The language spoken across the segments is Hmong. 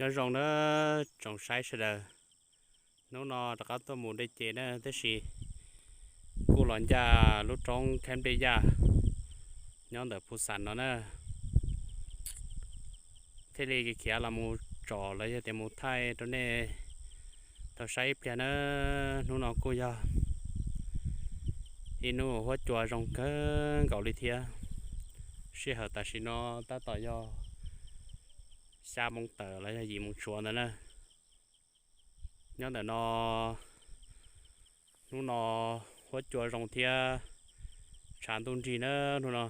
Nyob zoo na tsoom saib sawv daws, hnub no rov qab tuaj mus de ces na, tab sis kuj los ncaj lub roob Khaib Nplij Yaj nyob ntawm Phu Xas no na, thiaj li khiav los mus tsom los yog tias mus thaij rau nej tau saib ib pliag na. Hnub no kuj yog ib hnub huab cua zoo kawg nkaus li thiab. Sij hawm tam sim no tab tom yog xya moo tawm los yog yim moo tshuav ntawd na. Nyob ntawm no, hnub no huab cua zoo thiab tshav ntuj nrig na hnub no.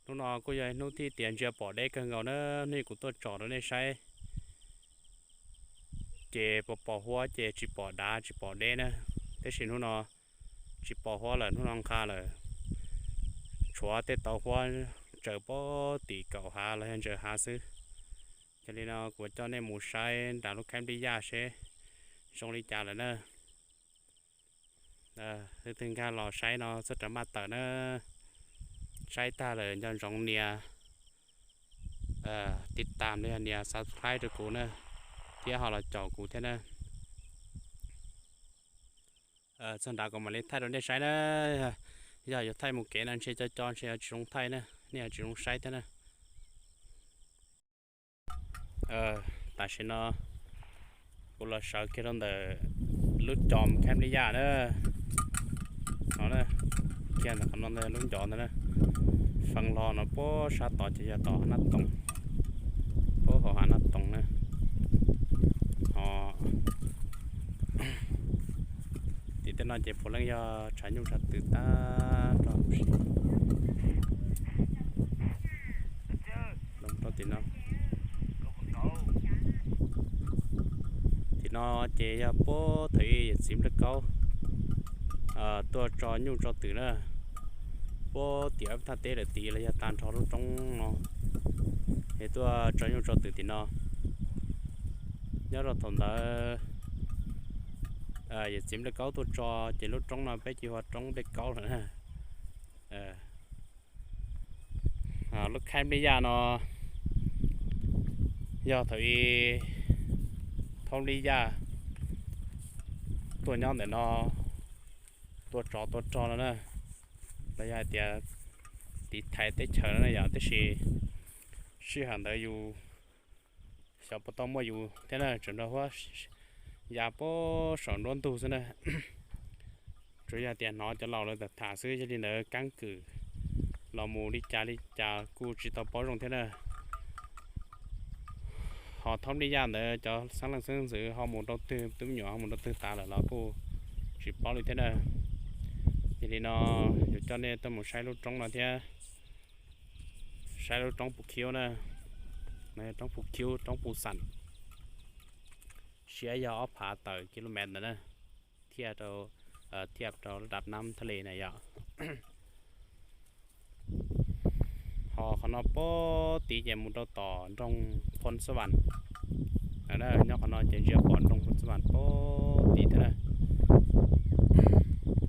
Hnub no kuj yog hnub thib tias ntsia pom deb kawg nkaus na, hnub kuv tuaj tsom rau nej saib ces pos pos huab ces tsis pom dav tsis pom deb na. Tab sis hnub no tsis pom huab lawm, hnub no nqa lawm, tshuav tej tauv huab tsaws pem tim kaum hav los yog ntsaws hav xwb. Yog li no kuv coj nej mus saib nram lub Khaib Nplij Yaj seb zoo li cas lawm na. Leej twg nkag los saib no txhob rawm maj tawm na. Saib tag lawm nco ntsoov nias tiv tam los yog nias subscribe rau kuv na, thiab ho los caum kuv thiab na. Txog nrad kuv mam li thaij rau nej saib na. Yog yuav thaij mus kev no ntshe co co ntshe yuav tsis zoo thaij na, nej yuav tsis zoo saib thiab na. Tam sim no kuv los sawv kiag rau ntawm lub cos Khaib Nplij Yaj na. No, kiag ntawm qhov no ntag, lub ncov ntawd na. Feeb los no puag sab tod ces yog tom Naj Toom, puag hauv hav Naj Toom na. Ho tim tej no ces puav leej yog tshav nyuj tshav twm tag nrho huv si. Rau tim no, tim no ces yog puag thaum ub yawm txiv Npliaj Kaub tuaj tso nyuj tso twm na, puag tim ob thaj teb lawm tid los yog tag nrho lub roob no, es tuaj tso nyuj tso twm tim no. Nyob rau thaum ntawd yawm txiv Npliaj Kaub tuaj tso ces lub roob no peb cia hu ua roob Npliaj Kaub lawm na. Lub Khaib Nplij Yaj no yog thaum ub Thaub Nplij Yaj tuaj nyob ntawm no, tuaj tsov tuaj rog no na, los yog hais tias tiv thaiv teb chaws no na yom, tiam sis sij hawm ntawd yus xyov puas tau muaj yus thiab na, tseem nrog huab ya puag saum nruab ntug xwb na. Tsuas yog tias hnov cov laus lawv tham tham xwb, yog li ntawd keeb kwm los mus li cas li cas kuj tsis tau paub zoo thiab na. Ho Thaub Nplij Yaj ntawd cov xeeb leej xeeb ntxwv ho mus rau twg, tus me nyuam ho mus rau twg tas lawm los kuj tsis paub li thiab na. Yog li no yuav coj nej tuaj mus saib lub roob no thiab, saib lub roob Pus Khiub na. Roob Pus Khiub, roob Pus Xas, siab yog ob phav tawm kilomev ntawd na, thiaj rau, thiaj rau dab nam thaj li na yom. Ho qhov no puag tid ces mus rau tom nroog Phoo Xab Vas. Nyob qhov no ces ntsia pom nroog Phoo Xab Vas puag tid thiab na.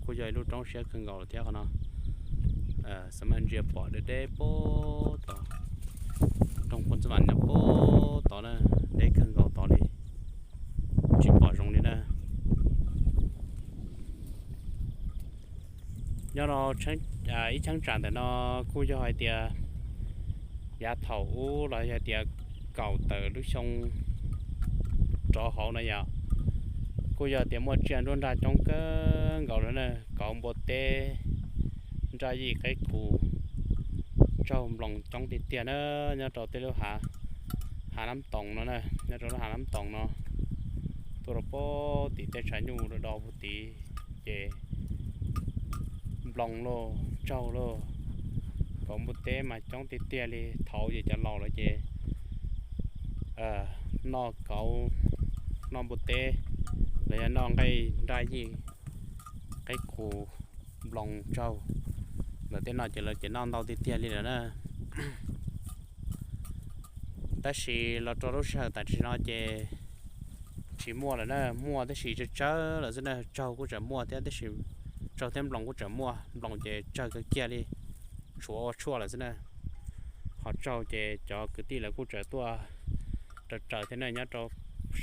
Kuj yog ib lub roob siab kawg nkaus lawm thiab qhov no. Xav mas ntsia pom deb deb puag tod, nroog Phoo Xab Vas nyob puag tod na, deb kawg nkaus tod li, tsis pom zoo li na. Nyob rau ib cheeb tsam ntawm no kuj yog hais tias yav thaum ub los yog tias kaum tawm lub xyoo rov hauv no yom, kuj yog tias muaj tsiaj nruab nrag coob kawg nkaus lawm na, kauv, npua teb, nraj yij, qaib qus, tsaug, nploos coob tiag tiag na. Nyob rau tej lub hav, hav Nab Toos no na, nyob rau lub hav Nab Toos no, tuaj rau puag tim tej tshav nyuj do do puag tid ces nploos lauj, tsaug lauj, kauv, npua teb mas coob tiag tiag li. Thaum ub ces cov laus lawv ces noj kauv, noj npua teb, los yog noj nqaij nraj yij, qaib qus, nploos, tsaug, ntawm tej no ces lawv ces noj ntau tiag tiag li lawm na. Tab sis los rau lub sij hawm tam sim no ces tsis muaj lawm na, muaj tab sis tsawg tsawg lawm xwb na. Tsaug kuj tseem muaj thiab, tab sis tsaug thiab nploos kuj tseem muaj, nploos ces tsawg kawg kiag li, tshuav ua tshuaj lawm xwb na. Ho tsaug ces cov kwv tij lawv kuj tseem tuaj raws raws thiab na, nyob rau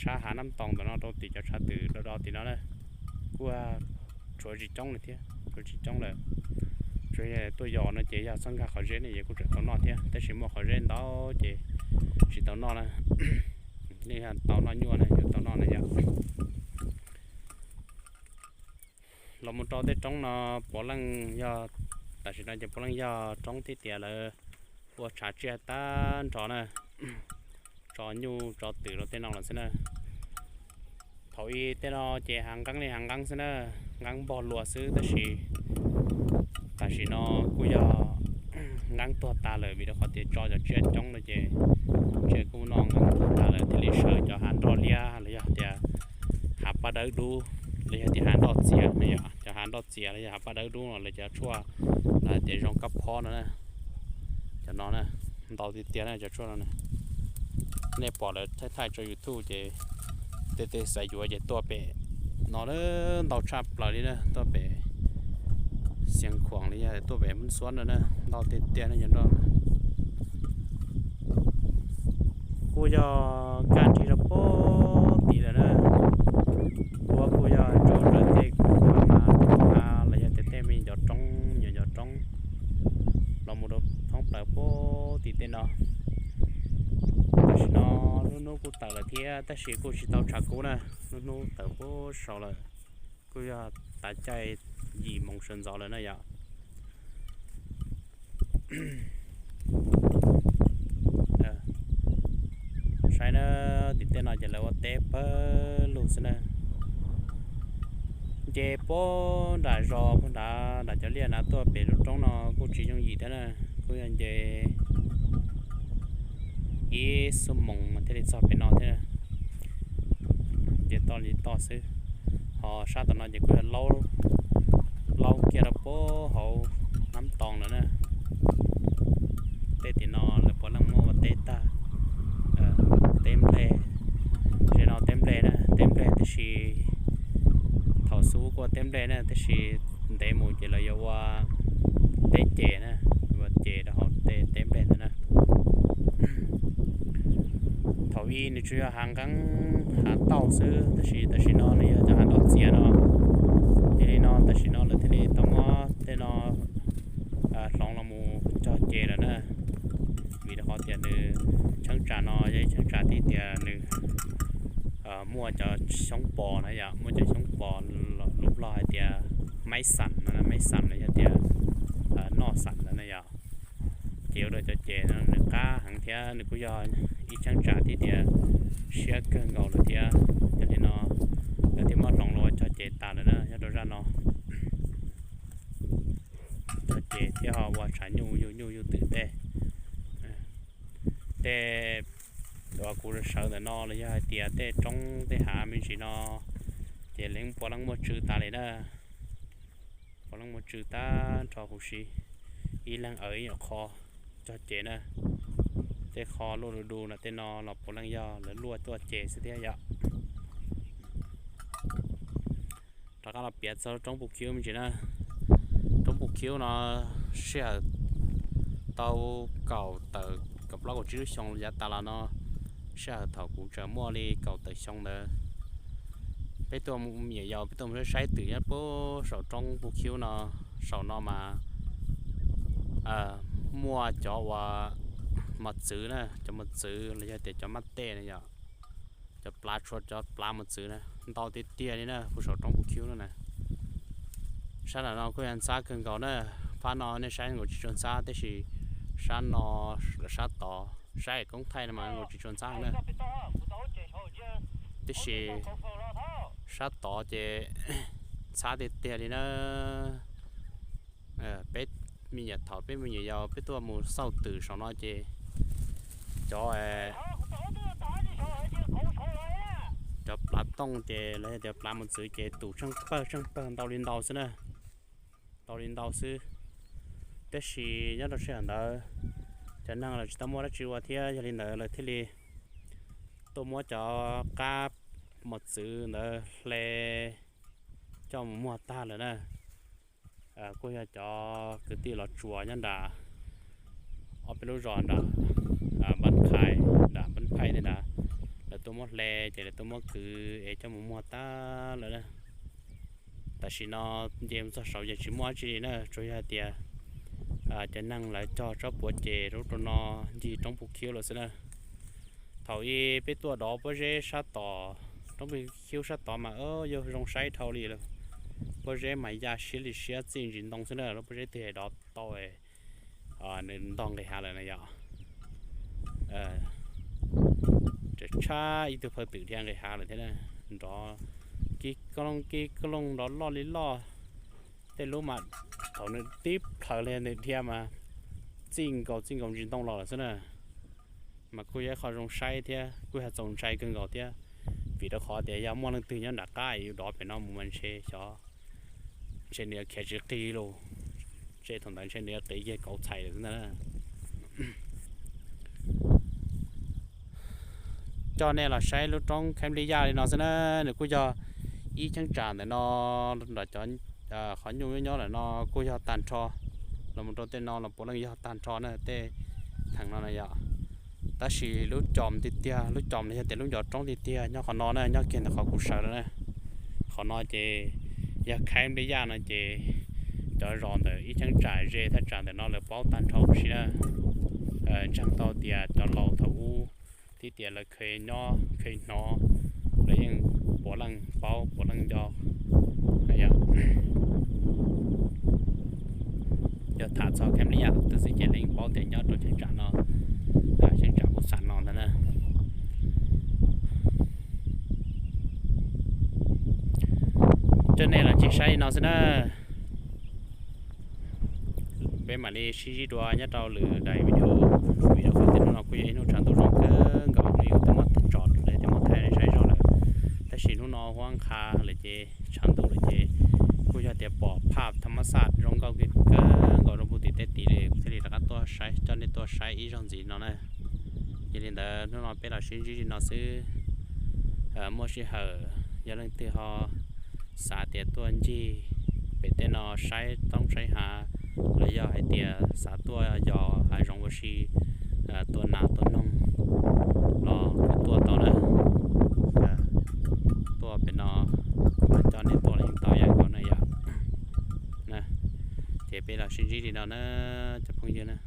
sab hav Nab Toos ntawm no rau tim cov tshav twm do do tim no na. Kuj tshuav tsis coob lawm thiab, tshuav tsis coob lawm. Tsuas yog tuaj yos no ces yog txhob nkag qhov zeb ne ces kuj tseem tau noj thiab, tab sis muaj qhov zeb ntau ces tsis tau noj na. Yeej yog tau noj nyuaj na, yuav tau noj na yom. Los mus rau tej roob no puav leej yog, tam sim no ces puav leej yog roob thiab tias lawv ua tshav tsiaj tag nrho na, tso nyuj tso twm rau tej no lawm xwb na. Thaum ub tej no ces hav nqeeb li hav nqeeb xwb na, nqeeb npog luas xwb tab sis tam sim no kuj yog nqeeb tuag tag lawm vim rau qhov tias tso cov tsiaj coob no ces tsiaj kuj noj nqeeb tuag tag lawm thiaj li sawv cov hav nroj liab los yog tias hav paj dawb dub los yog tias hav nroj txias no yom, cov hav nroj txias los yog hav paj dawb dub no lawv cov tshuaj lawv hais tias zoo kab phob no na. Cov no na, ntau tiag tiag na cov tshuaj no na. Nej pom lawv thaij thaij tso YouTube ces tej tej xav yuav ces tuaj pem no ntau tshaj plaws li na, tuaj pem Xiav Khuam li yog tuaj pem Hmoob Xuab no na, ntau tiag tiag na cov nroj. Kuj yog kaj nrig rau pem tid lawm na. Kuj yog rau rawv tej kuj mas tej qoob hav los yog tias tej me cov roob, nyuam cov roob los mus rau thoob plaws pem tim tej no. Tam sim no lub hnub kuj tawm lawm thiab tab sis kuj tsis tau tshav kub na, lub hnub tawm pem saud lawm. Kuj yog tav caij yim moos sawv ntxov lawm na yom. Saib na, tim tej no ces lawv ua teb pawg lug xwb na. Nce puag nram zos puag nrad nram cov liaj na tuaj pem lub roob no kuj tsis yooj yim thiab na, kuj yog nce ib xuab moos thiaj li txog pem no thiab. Nce toj li toj xwb. Ho sab tom no ces kuj yog laub kiag rau pem hauv Nab Toos lawm na. Tej tim no lawv puav leej muab ua teb tag, teb nplej. Tsev no teb nplej na, teb nplej tiam sis thaum xub kuj ua teb nplej na, tiam sis ntev mus ces lawv yuav ua teb ces na, ua ces rau hauv tej teb nplej ntawd na. Thaum ub nws tsuas yog hav nqeeb hav tauj xwb, tab sis tam sim no nws yog cov hav nroj txias no. Yog li no tam sim no lawv thiaj li tau muab tej no hloov los mus cog ces lawm na. Vim rau qhov tias nws cheeb tsam no yog ib cheeb tsam thiab tias nws muaj cov xyoob pos na yom, muaj cov xyoob pos, lus Nplog hais tias maib xam no, maib xam los yog tias noj xam ntawd na yom. Ces ua rau cov ces no nws qab heev thiab nws kuj yog ib cheeb tsam thiab tias siab kawg nkaus lawm thiab. Yog li no lawv thiaj muab hloov los ua cog ces tas lawm na, nyob rau zaj no. Cog ces thiab ho ua tshav nyuj yug nyuj yug twm tej. Tej uas kuv sawv ntawm no los yog hais tias tej roob tej hav me ntsis no ces lawv puav leej muaj tsw tas li na. Puav leej muaj tsw tag nrho huv si, ib leeg aws ib nyuam qho cog ces na. Tej qho luaj du du no tej no los puav leej yog lawv luaj tuaj ces xwb thiab yom. Rov qab los piav txog roob Pus Khiub me ntsis na. Roob Pus Khiub no sij hawm tau kaum tawm kaum plaub kaum tsib lub xyoo yav tas los no, sij hawm thaum kuv tseem muaj li kaum tawm xyoo ntawd, peb tuaj me nyuam yaus peb tuaj mus saib saib twm nyob puag saum roob Pus Khiub no. Saum no mas muaj cov uas mos txwv na, cov mos txwv los yog tias cov maj tej na yom, cov plav tshuav cov plav mos txwv na ntau tiag tiag li na puag saum roob Pus Khiub no na. Sab nram no kuj yog ntxhab kawg nkaus na. Phab no nej saib nkaus tsis tshua ntxhab tab sis sab no, sab tod, saib koob thaij no mas nkaus tsis tshua ntxhab na. Tiam sis sab tod ces ntxhab tiag tiag li na. Peb me nyuam thaum peb me nyuam yaus peb tuaj mus xauj twm saum no ces cov, cov plav tooj ces los yog tias plav mos txwv ces tus tsheej pawg tsheej pawg ntau li ntau xwb na. Ntau li ntau xwb. Tab sis nyob rau sij hawm ntawd cov neeg lawv tsis tau muaj dab tsi ua thiab, yog li ntawd lawv thiaj li tuaj muab cov qab mos txwv ntawd hle coj mus muag tag lawm na. Kuj yog cov kwv tij los tsuas nyob nram ob peb lub zos nram Npab Phais, nram Npab Phais li ntawd, hle ces lawv tuaj muab kwv es coj mus muag tag lawm na. Tam sim no nce mus txog saud ces tsis muaj dab tsi li na, tsuas yog hais tias cov neeg lawv cog tsob puav ces rau rau no ncig roob puv khiub lawm xwb na. Thaum ub peb tuaj dov pob zeb sab tod, roob puv khiub sab tod mas yuav zoo saib dhau li lawm. Pob zeb mas ya siab li siab txij ntsis ntoo xwb na, lub pob zeb twg dov tau nws ntog nqis hav lawm na yom. Tseem tshaj ib tug phaw twm dhia nqis hav lawm thiab na. Nrov kib kooj looj kib kooj looj nrov loj li loj. Tej lub mas thaum nws tib plhaws li nws dhia mas txij nkaus txij nkaus ntsis ntoo los lawm xwb na. Mas kuj yog ib qho zoo saib thiab kuj yog txaus ntshai kawg nkaus thiab, vim rau qhov tias yog muaj leej twg nyob nram qab yus dov pem no mus mas ntshe xyov, ntshe nws yuav khiav tsis qig lauj. Ntshe thaum ntawd ntshe nws yuav qiv kiag kauv txhais lawm xwb ntag. Coj nej los saib lub roob Khampliya li no xwb na, nws kuj yog ib cheeb tsam ntawm no, nram cov qhov nyuj nyob nyob ntawm no kuj yog tag nrho, los mus rau tej no los puav leej yog tag nrho na tej theem no na yom. Tab sis lub cos tiag tiag, lub cos los yog tias lub ncov roob tiag tiag nyob qhov no na, nyob kiag ntawm qhov kuv sawv no na. Qhov no ces yog Khampliya no ces cov zos ntawm ib cheeb tsam ze thaj tsam ntawm no lawv paub tag nrho huv si na. Ntseeg tau tias cov laus thaum ub thiab tias lawv kheev nyob kheev hnov, lawv yeej puav leej paub puav leej nco. Yog tham txog Khampliya tus twg xwb ces lawv yeej paub tias nyob rau cheeb tsam no, cheeb tsam kuv xam no ntag na. Coj nej los ncig saib li no xwb na. Peb mam li sib ntsib dua nyob rau lwm daim video, vim rau qhov tias hnub no kuj yog ib hnub tshav ntuj zoo kawg nkaus, kuj yog tias muaj tso lawv tias muaj thaij saib zog lawm. Tab sis hnub no huab nqha lawm ces tshav ntuj lawm ces kuj yog tias pom phaj thas mas xaj zoo nkauj kawg nkaus rau puag tim tej tid li, kuv thiaj li rov qab tuaj saib, coj nej tuaj saib ib zaug ntxiv no na. Yog li ntawd hnub no peb los sib ntsib li no xwb. Muaj sij hawm yog leej twg ho xav tias tuaj ncig pem tej no saib roob saib hav, los yog hais tias xav tuaj yos hav zoov ua si, tua nas tua noog los kuj tuaj tau na. Tuaj pem no, kuv mam coj nej tuaj los yeej tau ib yam nkaus na yom. Ces peb los sib ntsib li no na cov phooj ywg na.